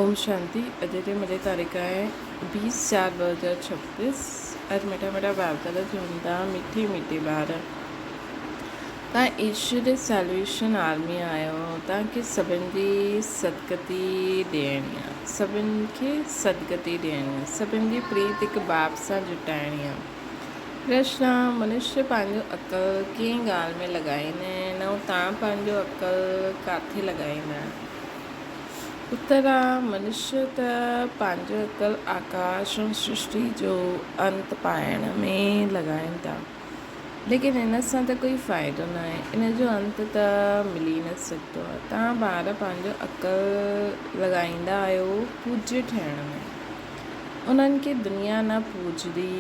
اوم شانتي اڄ جي ملي تاريخ آهي بيس چار 2026 اڄ مٺا مٺا بابدادا چون ٿا مٺي مٺي ٻار تان ايشور سيلويشن آرمي آهيو تان کي سڀن جي صدگتي ڏيڻي آ سڀن کي صدگتي ڏيڻي آ سڀن جي پريت هڪ باپ سان جٽائڻي آ پرشن آ منشي پنهنجو عقل ڪنهن ڳالهه ۾ لڳائيندا آهن ۽ تان پنهنجو عقل ڪاٿي لڳائيندا آهيو اتر آ، منشي ته پنهنجو عقل آڪاش ۽ سرشٽي جو انت پائڻ ۾ لڳائين ٿا، ليڪن ان سان ته ڪوئي فائدو ناهي، ان جو انت ته ملي نه سگهندو آ. توهان ٻار پنهنجو عقل لڳائيندا آهيو پوڄي ٺهڻ ۾، انهن کي دنيا نه پوڄندي.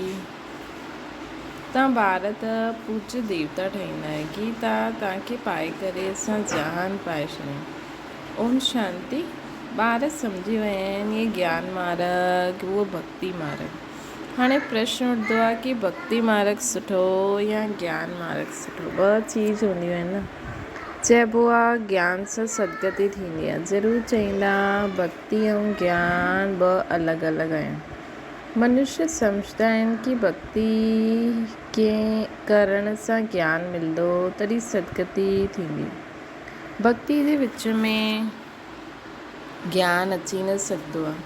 توهان ٻار ته پوڄ ديوتا ٺهيندا آهيو. گيتا توهان کي پائي ڪري اسان جهان پائي ڇڏيائين. اوم شانتي ٻار سمجهي ويا آهن اهي گيان مارگ اهو ڀڳتي مارگ هاڻي پرشن اٺندو آهي ڪي ڀڳتي مارگ سٺو يا گيان مارگ سٺو ٻه چيز هونديون آهن نه چئبو آهي گيان سان سدگتي ٿيندي آهي ضرور چئيندا ڀڳتي ۽ گيان ٻه الڳ الڳ آهن منشي سمجهندا آهن ڪي ڀڳتي ڪرڻ سان گيان ملندو تڏهن سدگتي ٿيندي ڀڳتي جي وچ ۾ گيان اچي نه سگهندو آهي.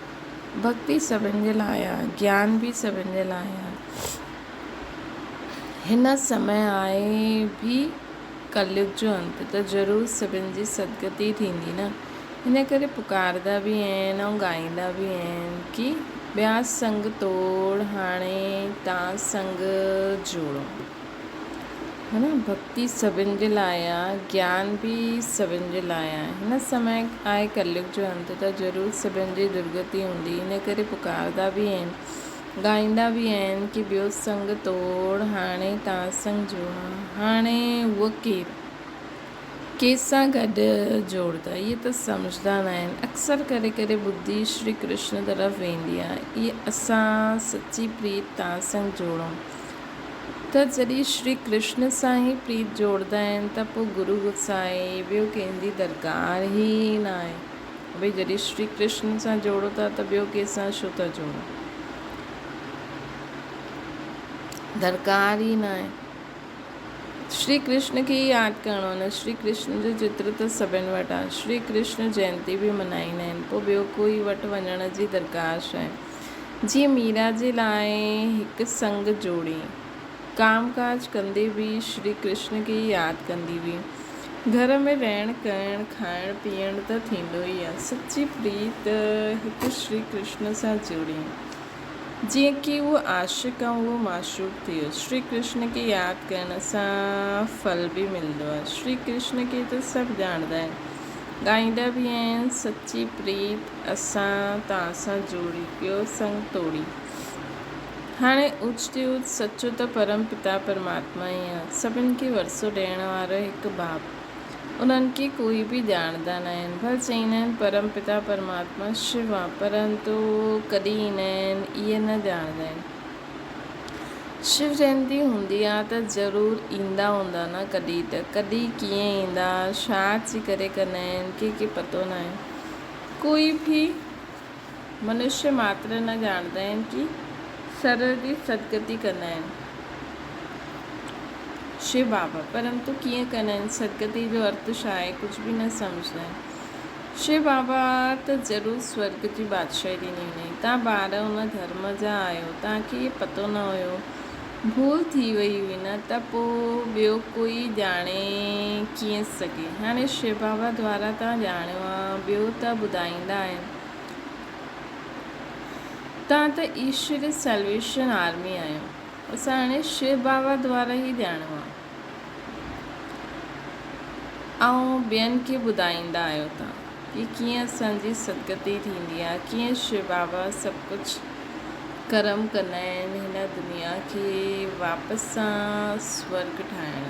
ڀڳتي سڀن جي لاء آهي، گيان به سڀن جي لاء آهي. هن سمي آهي به ڪليگ جو انت ته ضرور سڀن جي سدگتي ٿيندي نه. ان ڪري پڪارندا به آهن ۽ ڳائيندا به آهن ڪي ٻيا سنگ توڙ هاڻي تان سنگ جوڙو. ها نه ڀڳتي سڀن جي لاء آ، گيان به سڀن جي لاء آ. هن سمي آهي ڪليگ جو انت ته ضرور سڀن جي درگتي هوندي، ان ڪري پڪارندا به آهن، ڳائيندا به آهن ڪي ٻيو سنگ توڙ هاڻي تان سنگ جوڙان. هاڻي هوء ڪير؟ ڪنهن سان گڏ جوڙدا؟ اهي ته سمجهدا ناهن. اڪثر ڪري ڪري ٻڌي شري ڪرشن طرف ويندي آ. اهي اسان سچي پريت تان سنگ جوڙون. ته جڏهن شري ڪرشن سان ئي پريت جوڙدا آهن ته پوء گرو گسائي ٻيو ڪنهن جي درڪار ئي ناهي. ڀئي جڏهن شري ڪرشن سان جوڙو ٿا ته ٻيو ڪنهن سان ڇو ٿا جوڙو؟ درڪار ئي ناهي. شري ڪرشن کي ئي ياد ڪرڻو آهي نه شري ڪرشن جو چتر ته سڀن وٽ آهي. شري ڪرشن جينتي به ملهائيندا آهن پوء ٻيو ڪوئي وٽ وڃڻ جي درڪار ڇا آهي؟ جيئن ميرا جي لاء هڪ سنگ جوڙي. ڪام ڪاج ڪندي به شري ڪرشن کي ئي ياد ڪندي هئي. گهر ۾ رهڻ ڪهڻ، کائڻ پيئڻ ته ٿيندو ئي آ. سچي پريت هڪ شري ڪرشن سان جڙي. جيئن ڪي اهو عاشق ۽ اهو معشوق ٿي ويو. شري ڪرشن کي ياد ڪرڻ سان ڦل به ملندو آ. شري ڪرشن کي ته سڀ ڄاڻندا آهن. ڳائيندا به آهن. سچي پريت اسان توهان سان جوڙي، ٻيو سنگ توڙي. هاڻي اوچتي اوچ سچو ته پرم پتا پرماتما ئي آ، سڀن کي ورثو ڏيڻ وارو هڪ باپ. انهن کي ڪوئي به ڄاڻندا ناهن، ڀل چئيندا آهن پرم پتا پرماتما شو آ، پرنتو ڪڏهن ايندا آهن اهي نه ڄاڻندا آهن. شو جينتي هوندي آ ته ضرور ايندا هوندا نه ڪڏهن ته ڪڏهن ڪيئن ايندا، ڇا اچي ڪري ڪندا آهن، ڪنهن کي پتو ناهي. ڪوئي به منشي ماتر نه ڄاڻندا آهن ڪي سر جي سدگتي ڪندا آهن شو بابا پرنتو ڪيئن ڪندا آهن سدگتي جو ارٿ ڇا آهي ڪجهه به نه سمجهندا آهن شو بابا ته ضرور سورگ جي بادشاهي ڏني هوندي تان ٻار ان ڌرم جا آهيو تان کي پتو نه هيو ڀول ٿي وئي هئي نه ته پوء ٻيو ڪوئي ڄاڻي ڪيئن سگهي. هاڻي شو بابا دوارا توهان ڄاڻيو آ، ٻيو ته ٻڌائيندا آهن. توهان ته ايشوري سيلويشن آرمي آهيو. اسان هاڻي شو بابا دوارا ئي ڄاڻيو آ. ۽ ٻين کي ٻڌائيندا آهيو توهان ڪي ڪيئن اسان جي سدگتي ٿيندي آ، ڪيئن شو بابا سڀ ڪجهه ڪرم ڪندا آهن هن دنيا کي واپس سان سورگ ٺاهڻ.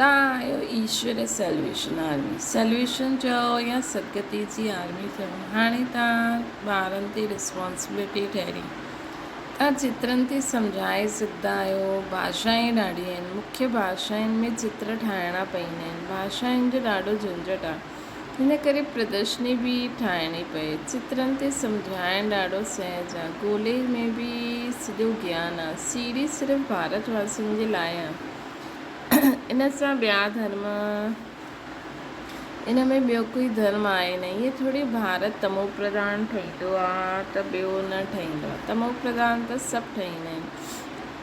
تان آهيو ايشور سيلويشن آرمي. سيلويشن چئو يا سدگتي جي آرمي چئو هاڻي تان ٻارن تي ريسپانسبلٽي ٺهري. تان چترن تي سمجهائي سگهندا آهيو. ڀاشائين ڏاڍي آهن. مکيه ڀاشائن ۾ چتر ٺاهڻا پئيندا آهن. ڀاشائن جو ڏاڍو جهنجهٽ آهي. هن ڪري پردرشني به ٺاهڻي پئي. چترن تي سمجهائڻ ڏاڍو سهج آ. گولي ۾ به سڄو گيان آ. سيڙهي صرف ڀارت واسين جي لاء آ. ان سان ٻيا ڌرم ان ۾ ٻيو ڪوئي ڌرم آهي نه. ائين ٿوري ڀارت تمو پرڌان ٺهيندو آ ته ٻيو نه ٺهيندو آ. تمو پرڌان ته سڀ ٺهيندا آهن.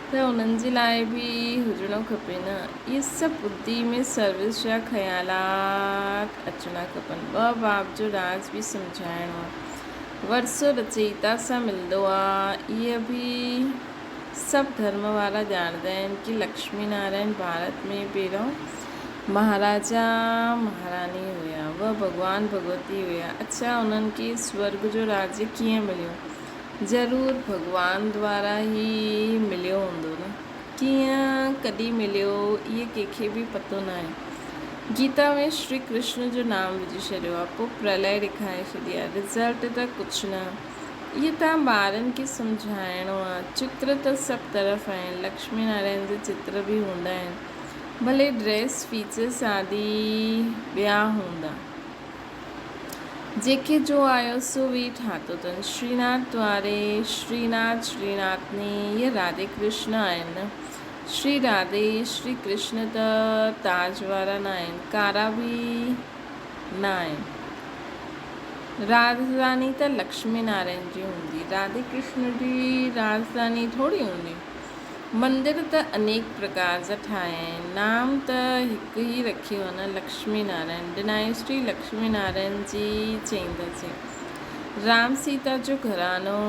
ته انهن جي لاء به هجڻو کپي نه. اهي سڀ ٻڌي ۾ سروس جا خيالات اچڻا کپن. ٻه باب جو راز به سمجهائڻو آ. ورثو رچئيتا سان ملندو آ. اهي به سڀ ڌرم وارا ڄاڻندا آهن ڪي لڪشمي نارائڻ ڀارت ۾ پهريون مهاراجا مهاراني هيا. وه ڀڳوان ڀڳوتي هيا. اڇا انهن کي سورڳ جو راجيه ڪيئن مليو؟ ضرور ڀڳوان دوارا ئي مليو هوندو نه. ڪيئن ڪڏهن مليو اهي ڪنهن کي به پتو ناهي. گيتا ۾ شري ڪرشن جو نام وجهي ڇڏيو آ پوء پرلئه ڏيکاري ڇڏي آ. رزلٽ ته ڪجهه نه. اهي توهان ٻارن کي سمجهائڻو آ. چتر ته سڀ طرف آهن. لڪشمي نارائڻ جا چتر به هوندا آهن. ڀلي ڊريس فيچرس آدي ٻيا هوندا. جيڪي جو آيو سو وي ٺاتو تن. شريناٿ دواري شريناٿ شريناٿني اهي راڌي ڪرشن آهن نه. شري راڌي شري ڪرشن ته تاج وارا نه آهن، ڪارا به نه آهن. راجڌاني ته لڪشمي نارائڻ جي هوندي، راڌي ڪرشن جي راجڌاني ٿوري هوندي. مندر ته انيڪ پرڪار جا ٺاهيا آهن، نام ته هڪ ئي رکيو آهي نه لڪشمي نارائڻ، ڊنائسٽي لڪشمي نارائڻ جي چئينداسين. رام سيتا جو گهراڻو،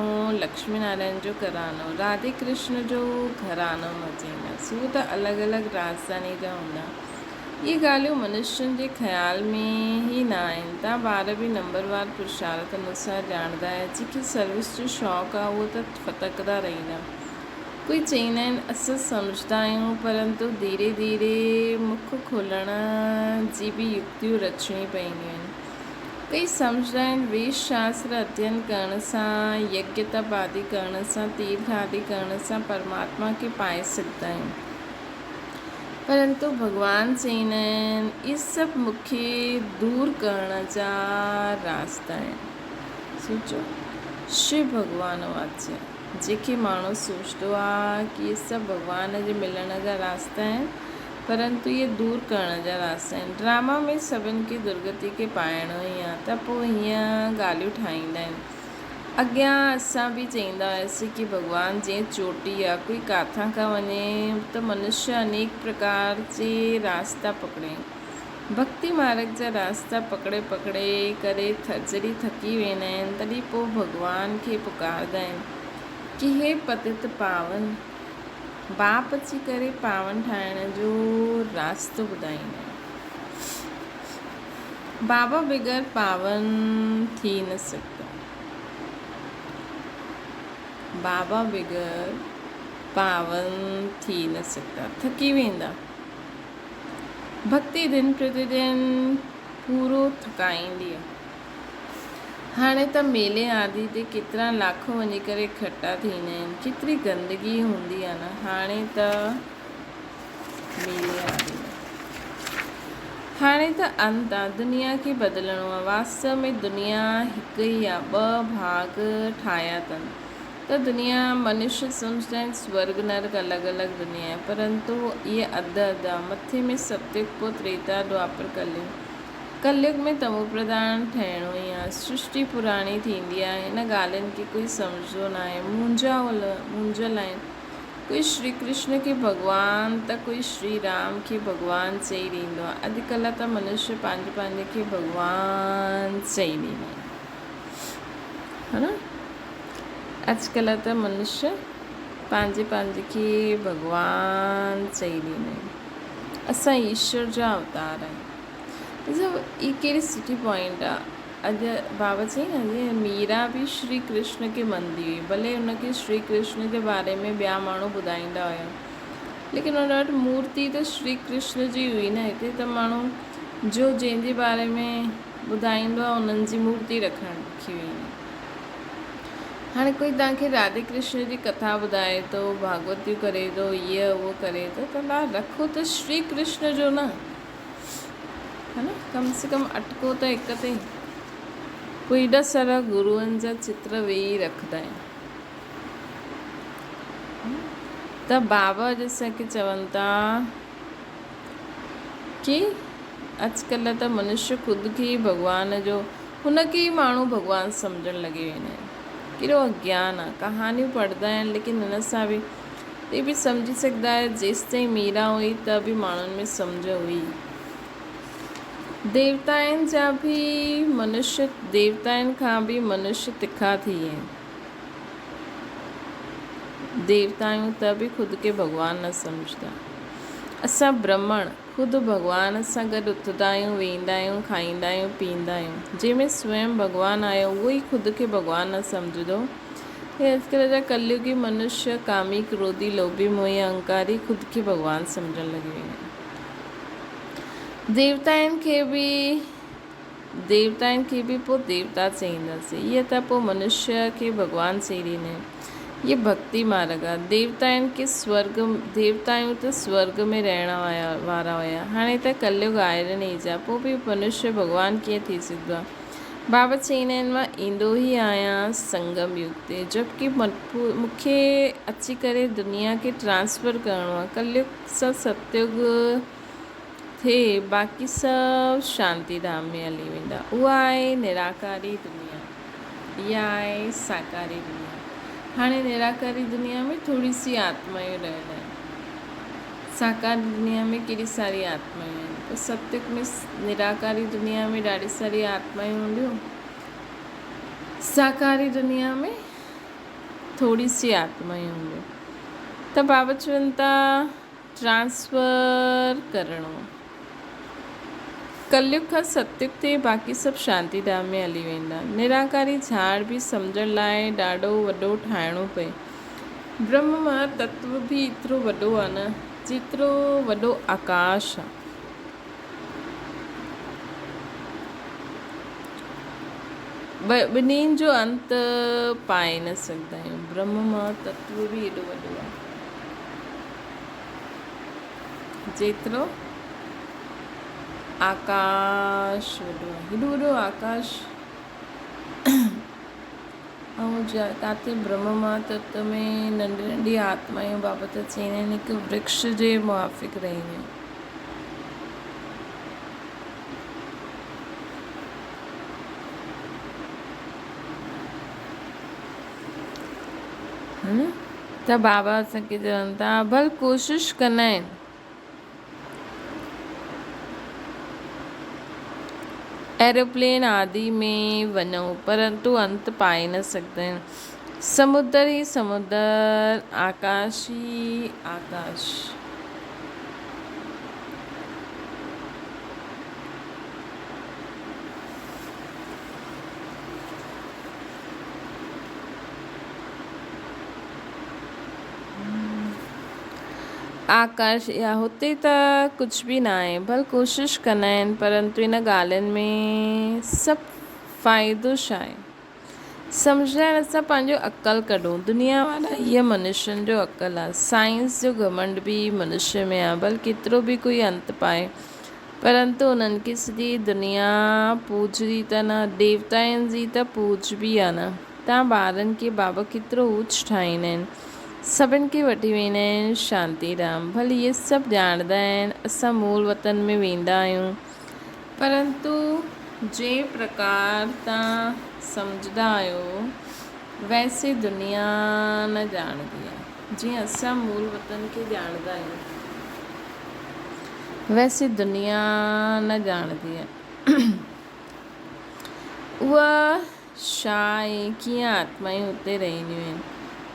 لڪشمي نارائڻ جو گهراڻو، راڌي ڪرشن جو گهراڻو نه چئينداسين، اهو ته الڳ الڳ راجڌاني جا هوندا. اهي ڳالهيون منشين جي خيال ۾ ئي نه آهن. تان ٻار به نمبروار پرشارت انوسار ڄاڻندا آهن. جن کي سروس جو شوق آهي اهو ته ڦٿڪندا رهندا. ڪوئي چئيندا آهن اسان سمجهندا آهيون پرنتو ڌيري ڌيري مک کولڻ جي به يڪتيون رچڻي پونديون آهن. ڪئي سمجهندا آهن ويد شاستر اڌين ڪرڻ سان، يگيه تپ آدي ڪرڻ سان، تيرٿ آدي ڪرڻ سان پرماتما کي پائي سگهندا آهيون. پرنتو ڀڳوان چئيندا آهن اهي سڀ مون کي دور ڪرڻ جا راستا آهن. سوچو شو ڀڳوان واچ جنهن کي ماڻهو سوچندو آهي ڪي اهي سڀ ڀڳوان جي ملڻ جا راستا آهن پرنتو اهي دور ڪرڻ جا راستا آهن. ڊراما ۾ سڀن کي درگتي کي پائڻو ئي آهي ته پوء هيئن ڳالهيون ٺاهيندا آهن. اڳيان اسان به چئيندا هياسين ڪي ڀڳوان جيئن چوٽي آ ڪوئي ڪاٿان کان وڃي ته منشيه انيڪ پرڪار جي راستا پڪڙي ڀڳتي مارگ جا راستا پڪڙي پڪڙي ڪري جڏهن ٿڪي ويندا آهن تڏهن پوء ڀڳوان کي پڪاردا آهن ڪي هي پتت پاون باپ اچي ڪري پاون ٺاهڻ جو راستو ٻڌائيندا آهن. بابا بغير پاون ٿي نه سگهندو. بابا بغير پاون ٿي نه سگهندا. ٿڪي ويندا. ڀڳتي دن پرتي دن پورو ٿڪائيندي آ. هاڻي ته ميلي آدي تي ڪيترا لاکون وڃي ڪري اڪٺا ٿيندا آهن. ڪيتري گندگي هوندي آ نه. هاڻي ته. ميلي آدي ۾. هاڻي ته انت آ، دنيا کي بدلڻو آ. واستو ۾ دنيا هڪ ئي آ، ٻه ڀاڳ ٺاهيا اٿن ته دنيا منشيه سمجهندا آهن سورڳ نرڳ الڳ الڳ دنيا آهي پرنتو اهي اڌ اڌ آ، مٿي ۾ ستيگ پوء تريتا دوآپر ڪليگ. ڪليگ ۾ تمو پرڌان ٺهڻو ئي آ. سرشٽي پراڻي ٿيندي آ، هن ڳالهين کي ڪوئي سمجهندو ناهي. مونجهيل آهن. ڪوئي شري ڪرشن کي ڀڳوان ته ڪوئي شري رام کي ڀڳوان چئي ڏيندو آهي. اڄڪلهه ته منشيه پنهنجي پنهنجي کي ڀڳوان چئي ڏيندا آهن. ها نه؟ اڄڪلهه ته منشيه پنهنجي پنهنجي کي ڀڳوان چئي ڏيندا آهن. اسان ايشور جا اوتار آهيون. ڏسو هي ڪهڙي سٺي پوائنٽ آ. اڄ بابا چيائين نه جيئن ميرا به شري ڪرشن کي مڃندي هئي ڀلي ان کي شري ڪرشن جي باري ۾ ٻيا ماڻهو ٻڌائيندا هيا ليڪن ان وٽ مورتي ته شري ڪرشن جي هئي نه هتي ته ماڻهو جو جنهن جي باري ۾ ٻڌائيندو آهي انهن جي مورتي رکڻ رکي ويندي هاڻي ڪوئي توهان کي راڌي ڪرشن جي ڪٿا ٻڌائي ٿو ڀاڳوتيون ڪري ٿو هيء هوء ڪري ٿو ته رکو ته شري ڪرشن جو نه. ها نه ڪم سي ڪم اٽڪو ته هڪ تي. پوء ايڏا سارا گروئن جا چتر ويهي رکندا آهن ته بابا اڄ اسان کي چون ٿا ڪي اڄڪلهه ته منشي خود کي ئي ڀڳوان جو هن کي ئي ماڻهو ڀڳوان سمجهڻ لڳي ويندا آهن. ڪيڏو اگيان آ. ڪهاڻيون پڙهندا آهن ليڪن هن سان به هي به سمجهي سگهندا آهيو جيستائين ميرا هئي ته به ماڻهن ۾ سمجهه هئي. ديوتائن جا به منشي ديوتائن کان به منشي تکا ٿي ويا آهن. ديوتا آهيون ته به خود کي ڀڳوان نه سمجهندا. اسان برهمڻ خود ڀڳوان سان گڏ اٿندا آهيون، ويهندا آهيون، کائيندا آهيون، پيئندا آهيون. جنهن ۾ سوئم ڀڳوان آهي اهو ئي خود کي ڀڳوان نه سمجهندو. هي اڄڪلهه جا ڪليوگي منشيه ڪامي، ڪروڌي، لوڀي، موهي، اهنڪاري خود کي ڀڳوان سمجهڻ لڳي ويا آهن. ديوتائن کي به ديوتائن کي به پوء ديوتا چئينداسين. اهي ته پوء منشيه کي ڀڳوان چئي ڏيندا آهن. اهي ڀڳتي مارڳ آهي. ديوتائن کي سورڳ ديوتائون ته سورڳ ۾ رهڻ وارا هيا. هاڻي ته ڪليوڳ آئرن ايج آهي. پوء به منشيه ڀڳوان ڪيئن ٿي سگهندو آهي؟ بابا چئيندا آهن مان ايندو ئي آهيان سنگم يگ تي. جبڪه مون کي اچي ڪري دنيا کي ٽرانسفر ڪرڻو آهي. ڪليوڳ سان ستيوڳ ٿئي باقي سڀ شانتي ڌام ۾ هلي ويندا. اها آهي نراڪاري دنيا. اها آهي ساڪاري دنيا. هاڻي نراڪاري دنيا ۾ ٿوري سي آتمايون رهيل آهن. ساڪاري دنيا ۾ ڪيڏي ساري آتمايون آهن. پوء ستيوگ ۾ نراڪاري دنيا ۾ ڏاڍي ساري آتمايون هونديون. ساڪاري دنيا ۾ ٿوري سي آتمايون هونديون. ته بابا چون ٿا. ٽرانسفر ڪرڻو. ڪليوگ کان ستيوگ تي باقي سڀ شانتي ڌام ۾ هلي ويندا. نراڪاري جھاڙ به سمجھڻ لاء ڏاڍو وڏو ٺاهڻو پئي. برهم مان تتو به ايترو وڏو آ نه جيترو وڏو آڪاش آ. ٻنهين جو انت پائي نه سگھندا آهيون. برهم مان تتو به ايڏو وڏو آ. جيترو آڪاش وڏو آهي. هيڏو وڏو آڪاش ۽ ڪاٿي برهم مان تت ۾ ننڍي ننڍي آتمائون بابت چئيندا آهن هڪ ورڪش جي موافق رهنديون آهن. ته بابا اسان کي چون ٿا ڀل ڪوشش ڪندا آهن. ايروپلين آدي ۾ وڃون پرنتو انت پائي نه سگهندا آهن. سمندر ئي سمندر، آڪاش ئي آڪاش. آڪاش يا هتي ته ڪجهه به ناهي. ڀل ڪوشش ڪندا آهن پرنتو ان ڳالهين ۾ سڀ فائدو ڇا آهي؟ سمجهندا آهن اسان پنهنجو عقل ڪڍون. دنيا وارا هيء منشين جو عقل آهي. سائنس جو گهمنڊ به منشي ۾ آهي. ڀل ڪيترو به ڪوئي انت پائي پرنتو انهن کي سڄي دنيا پوڄندي ته نه، ديوتائن جي ته پوڄبي آ نه. تان ٻارن کي بابا ڪيترو اوچ ٺاهيندا آهن. سڀن کي وٺي ويندا آهن شانتي ڌام. ڀل اهي سڀ ڄاڻندا آهن اسان مول وطن ۾ ويندا آهيون. پرنتو جنهن پرڪار تان سمجهندا آهيو ويسي دنيا نه ڄاڻندي آهي. جيئن اسان مول وطن کي ڄاڻندا آهيون ويسي دنيا نه ڄاڻندي آهي. اها ڇا ۽ ڪيئن آتمائون اتي رهنديون آهن،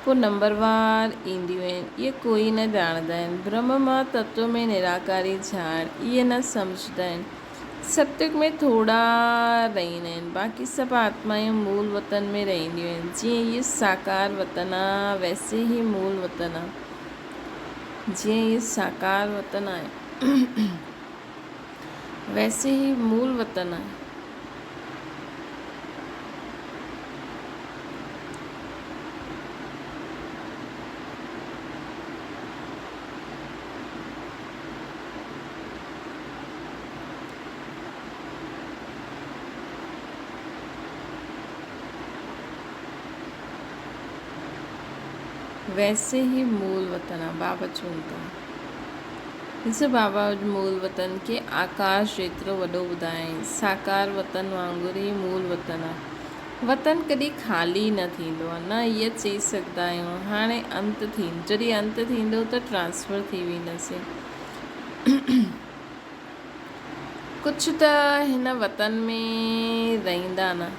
پوء نمبروار اينديون آهن، اهي ڪوئي نه ڄاڻندا آهن. برهم مان تتو ۾ نراڪاري جھاڙ، اهي نه سمجهندا آهن. ستيگ ۾ ٿورا رهندا آهن، باقي سڀ آتمائون مول وطن ۾ رهنديون آهن. جيئن هي ساڪار وطن آ، ويسي هي مول وطن آ. جيئن هي ساڪار وطن آهي، ويسي هي مول وطن آهي. ويسي هي مول وطن آ. بابا چون ٿا. ڏسو بابا مول وطن کي آڪاش جيترو وڏو ٻڌايائين. ساڪار وطن وانگر هي مول وطن آ. وطن ڪڏهن خالي نه ٿيندو آ. نه ايئن چئي سگهندا آهيون هاڻي انت ٿيندو. جڏهن انت ٿيندو ته ٽرانسفر ٿي وينداسين. ڪجهه ته هن وطن ۾ رهندا نه.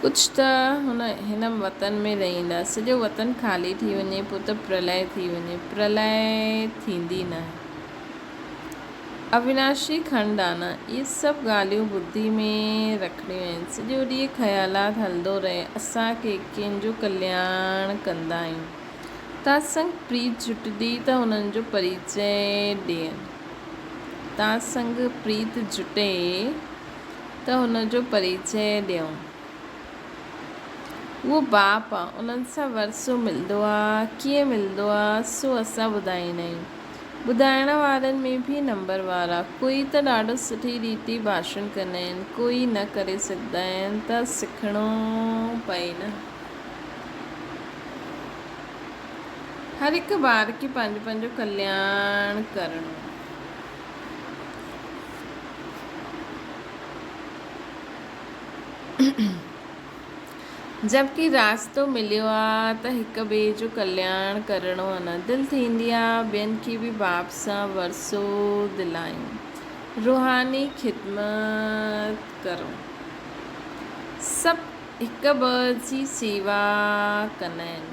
ڪجهه ته هن وطن ۾ رهندا. سڄو وطن خالي ٿي وڃي پوء ته پرلئه ٿي وڃي. پرلئه ٿيندي ناهي. اويناشي کنڊ آ نه. اهي سڀ ڳالهيون ٻڌي ۾ رکڻيون آهن. سڄو ڏينهن خيالات هلندو رهي. اسان ڪي ڪنهن جو ڪلياڻ ڪندا آهيون. تان سنگ پريت جٽندي ته انهن جو پريچئه ڏين. تان سنگ پريت جٽي ته ان جو پريچئه ڏيون. اهو باپ آ، انهن سان ورثو ملندو آ، ڪيئن ملندو آ، سو اسان ٻڌائيندا آهيون. ٻڌائڻ وارن ۾ به نمبر وار آ. ڪوئي ته ڏاڍو سٺي ريتي ڀاشڻ ڪندا آهن، ڪوئي نه ڪري سگهندا آهن ته سکڻو پئي نه. هر هڪ ٻار کي پنهنجو پنهنجو ڪلياڻ ڪرڻو آ. جبڪه راستو مليو آ ته هڪ ٻئي جو ڪلياڻ ڪرڻو آ نه. دل ٿيندي آ ٻين کي به باپ سان ورثو دلايون. روحاني خدمت ڪرون. سڀ هڪ ٻئي جي سيوا ڪندا آهن.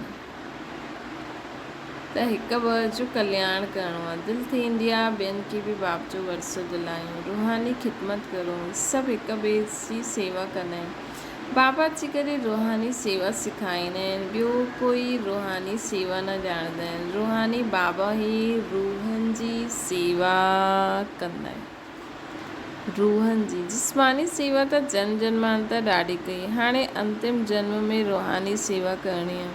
ته هڪ ٻئي جو ڪلياڻ ڪرڻو آ. دل ٿيندي آ ٻين کي به باپ جو ورثو دلايون، روحاني خدمت ڪرون. سڀ هڪ ٻئي جي سيوا ڪندا آهن. بابا اچي ڪري روحاني سيوا سکائيندا آهن. ٻيو ڪوئي روحاني سيوا نه ڄاڻندا آهن. روحاني بابا ئي روحن جي سيوا ڪندا آهن. روحن جي جسماني سيوا ته جنم جنمانتر ڏاڍي ڪئي، هاڻي انتم جنم ۾ روحاني سيوا ڪرڻي آ،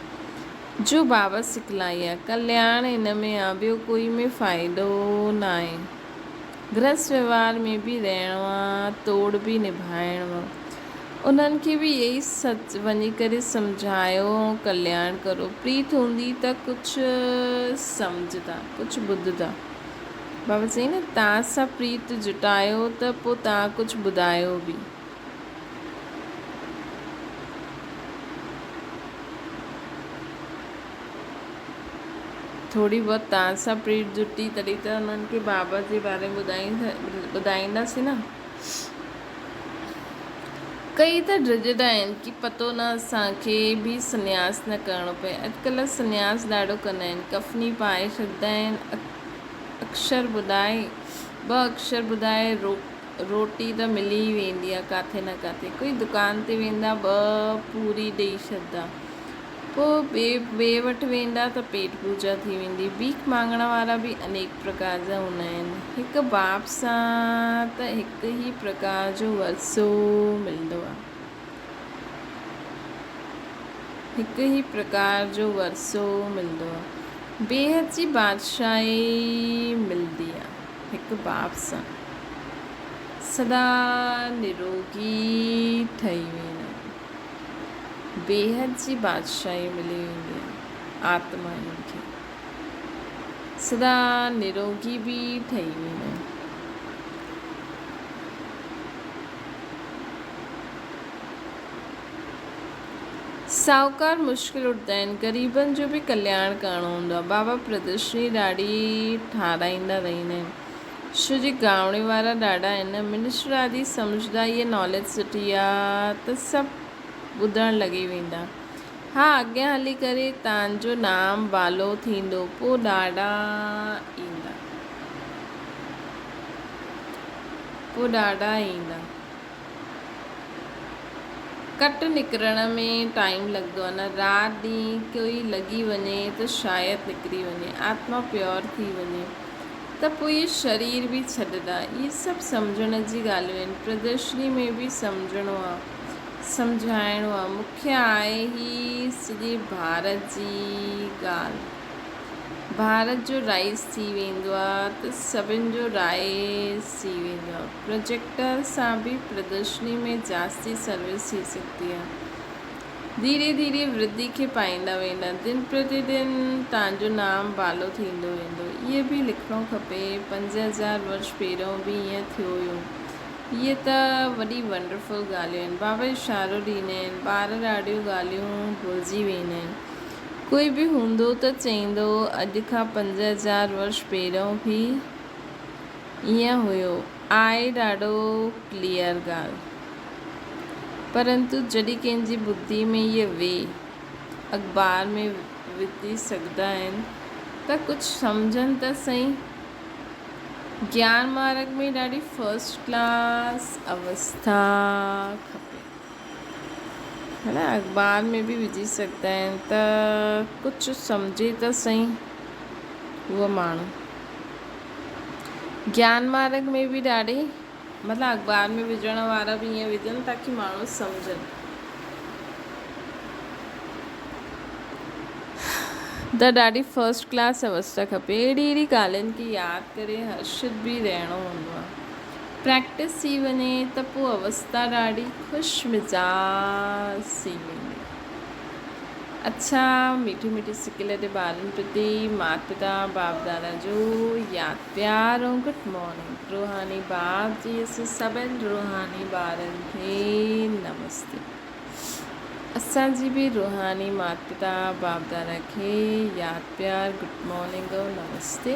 جو بابا سکلائي آ، ڪلياڻ ان ۾ آ، ٻيو ڪوئي ۾ فائدو ناهي. گرهست وهنوار ۾ به رهڻو آ، توڙ به نڀائڻو آ. انهن کي به اهي ئي سچ وڃي ڪري سمجهايو ۽ ڪلياڻ ڪرو. پريت هوندي ته ڪجهه سمجهندا، ڪجهه ٻڌندا. بابا چيائين نه تان سان پريت جٽايو ته پوء تان ڪجهه ٻڌايو به. ٿوري بهت تان سان پريت جٽي تڏهن ته انهن کي بابا جي باري ۾ ٻڌائينداسين نه. ڪئي ته ڊڄندا آهن ڪي پتو نه اسان کي به سنياس نه ڪرڻو پئي. اڄڪلهه سنياس ڏاڍو ڪندا آهن. ڪفني پائي ڇڏندا آهن. اڪشر ٻڌائي، ٻه اڪشر ٻڌائي روٽي ته ملي ئي ويندي آهي ڪاٿي نه ڪاٿي. ڪوئي دڪان تي ويندا ٻه پوري ڏئي ڇڏندا. پوء ٻئي ٻئي وٽ ويندا ته پيٽ پوڄا ٿي ويندي. ڀيک مانگڻ وارا به انيڪ پرڪار جا هوندا آهن. هڪ باپ سان ته هڪ ئي پرڪار جو ورثو ملندو آهي. هڪ ئي پرڪار جو ورثو ملندو آهي. بيحد جي بادشاهي ملندي آهي هڪ باپ سان. سدا نروڳي ٺهي ويندا آهيون. بيحد جي بادشاهي ملي ويندي آهي آتمائن کي. سدا نروڳي به ٺهي ويندا آهن. ساهوڪار مشڪل اٺندا آهن. غريبن جو به ڪلياڻ ڪرڻو هوندو آهي. بابا پردرشني ڏاڍي ٺاراهيندا رهندا آهن. شو جي گاوڻي وارا ڏاڍا آهن. منسٽر آدي سمجهندا هيء ناليج سٺي آ ته سڀ ٻڌڻ لڳي ويندا. ها اڳيان هلي ڪري تان جو نام بالو ٿيندو پو ڏاڍا ايندا. پو ڏاڍا ايندا. ڪٽ نڪرڻ ۾ ٽائيم لڳندو آ نه رات ڏينهن ڪوئي لڳي وڃي ته شايد نڪري وڃي آتما پيور ٿي وڃي ته پوء اهي شرير به ڇڏندا اهي سڀ سمجهڻ جي ڳالهيون آهن پردرشني ۾ به سمجهڻو آ سمجهائڻو آ مکيه آهي هي سڄي ڀارت جي ڳالهه. ڀارت جو رئيس ٿي ويندو آ ته سڀن جو رئيس ٿي ويندو آ. پروجيڪٽر سان به پردرشني ۾ جاستي سروس ٿي سگهندي آ. ڌيري ڌيري ورڌي کي پائيندا ويندا. دن پرتي دن تان جو نام بالو ٿيندو ويندو. اهي به لکڻو کپي 5000 ورش پهريون به ائين ٿيو هيو. اهي ته وڏي ونڊرفل ڳالهيون آهن. بابا اشارو ڏيندا آهن. ٻار ڏاڍيون ڳالهيون ڀلجي ويندا آهن. ڪوئي به هوندو ته چئيندو اڄ کان 5000 ورش پهريون به ائين هيو. آهي ڏاڍو ڪليئر ڳالهه. پرنتو جڏهن ڪنهن جي ٻڌي ۾ اهي وي اخبار ۾ وڌي سگهندا آهن ته ڪجهه سمجهن ته سهي. گيان مارگ ۾ ڏاڍي فرسٽ ڪلاس اوسٿا کپي. ها نه اخبار ۾ به وجهي سگهندا آهن ته ڪجهه سمجهي ته سهي اهو ماڻهو گيان مارگ ۾ به ڏاڍي مطلب اخبار ۾ وجهڻ وارا به ائين وجهن تاڪي ماڻهو سمجهن ته ڏاڍي فرسٽ ڪلاس اوستا کپي اهڙي اهڙي ڳالهين کي ياد ڪري هرشت به رهڻو هوندو آهي. پريڪٽس ٿي وڃي ته پوء اوستا ڏاڍي خوش مزاج ٿي ويندي. اڇا ميٺي ميٺي سڪل تي ٻارن پرتي مات پتا باپ دادا جو ياد پيار ۽ گڊ مارننگ روحاني باپ جي اسين سڀن روحاني ٻارن کي نمستي اسان جي به روحاني مات پتا باپ دادا کي ياد پيار گڊ مارننگ ۽ نمستي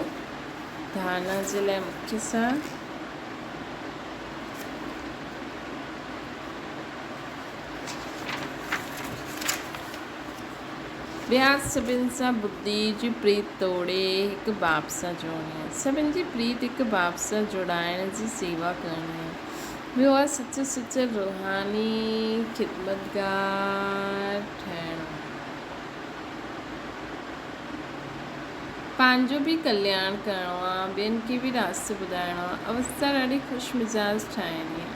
ڌارڻا جي لاء مکيه سان ٻيا سڀن سان ٻڌي جي پريت توڙي هڪ باپ سان جوڙڻي آهي. سڀن جي پريت هڪ باپ سان جوڙائڻ جي سيوا ڪرڻي آهي. ٻيو آهي سچ سچ روحاني خدمتگار ٺهڻو. پنهنجو به ڪلياڻ ڪرڻو آ، ٻين کي به راستو ٻڌائڻو آ، اوستا ڏاڍي خوش مزاج ٺاهڻي آ.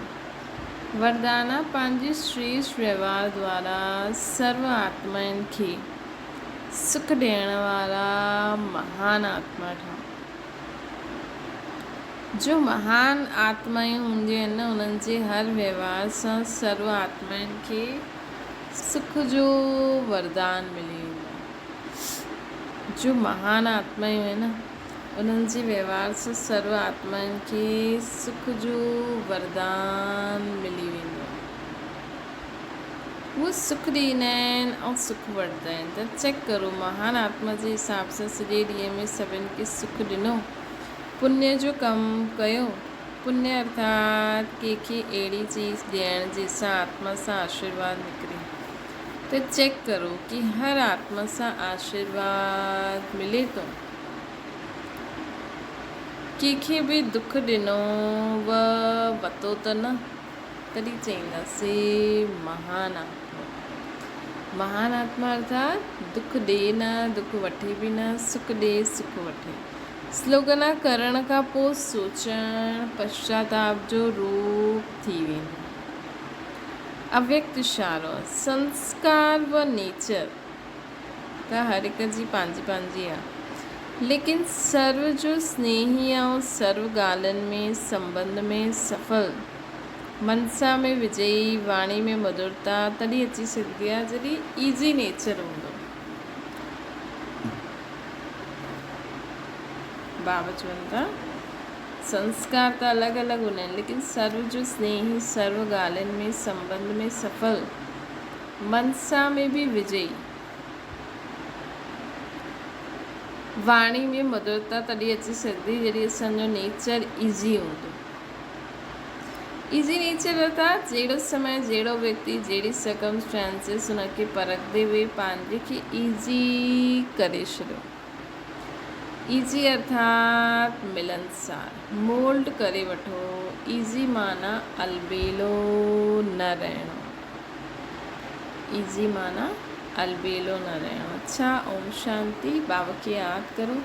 وردانا پنهنجي شريشٽ ويوهار دوارا سرو آتمائن کي سک ڏيڻ وارا مهان آتما ٺاهو. جو مهان آتمائون هونديون آهن نه انهن جي هر ويوهار سان سرو آتمائن کي سک جو وردان ملي ويندو آهي. جو مهان آتمائون آهن، انهن جي وهنوار سان سرو آتمائن کي سک جو وردان ملي ويندو آهي. اهي سک ڏيندا آهن ۽ سک وٺندا آهن ته چيڪ ڪرو مهان آتما جي حساب سان سڄي ڏينهن ۾ سڀن کي سک ڏنو، پڃ جو ڪم ڪيو، پڃ ارٿات ڪنهن کي اهڙي چيز ڏيڻ جنهن سان آتما سان آشيرواد نڪري. ته چيڪ ڪرو ڪي هر آتما سان آشيرواد ملي ٿو. ڪنهن کي به دک ڏنو و وتو ته نه؟ تڏهن چئينداسي مهان آتما. مهان آتما ارٿات دک ڏي نه، دک وٺي به نه، سک ڏي سک وٺي. سلوگنا ڪرڻ کان پوء سوچڻ پشچاتاپ جو روپ ٿي ويندو. اويڪت اشارو، سنسڪار و نيچر ته هر هڪ جي پنهنجي پنهنجي آ، ليڪن سرو جو سنيهي ۽ سرو ڳالهين ۾ سنٻنڌ ۾ سڦل، منسا ۾ وجئي، واڻي ۾ مڌرتا تڏهن اچي سگهندي آ جڏهن ايزي نيچر هوندو. بابا چون ٿا. سنسڪار ته الڳ الڳ هوندا آهن، ليڪن سرو جو سنيهي، سرو ڳالهين ۾ سنٻنڌ ۾ سڦل، منسا ۾ به وجئي، واڻي ۾ مڌرتا تڏهن اچي سگهندي جڏهن اسان جو نيچر ايزي هوندو. ايزي نيچر ارٿات جهڙو سمي، جهڙو ويڪتي، جهڙي سرڪمسٽانسز ان کي پرکندي هوئي پنهنجي کي ايزي ڪري ڇڏيو. ايزي ارٿات ملنسار، مولڊ ڪري وٺو، ايزي معنيٰ البيلو نه رهڻو، ايزي معنيٰ البيلو نه رهڻو. اڇا اوم شانتي، بابا کي ياد ڪرو.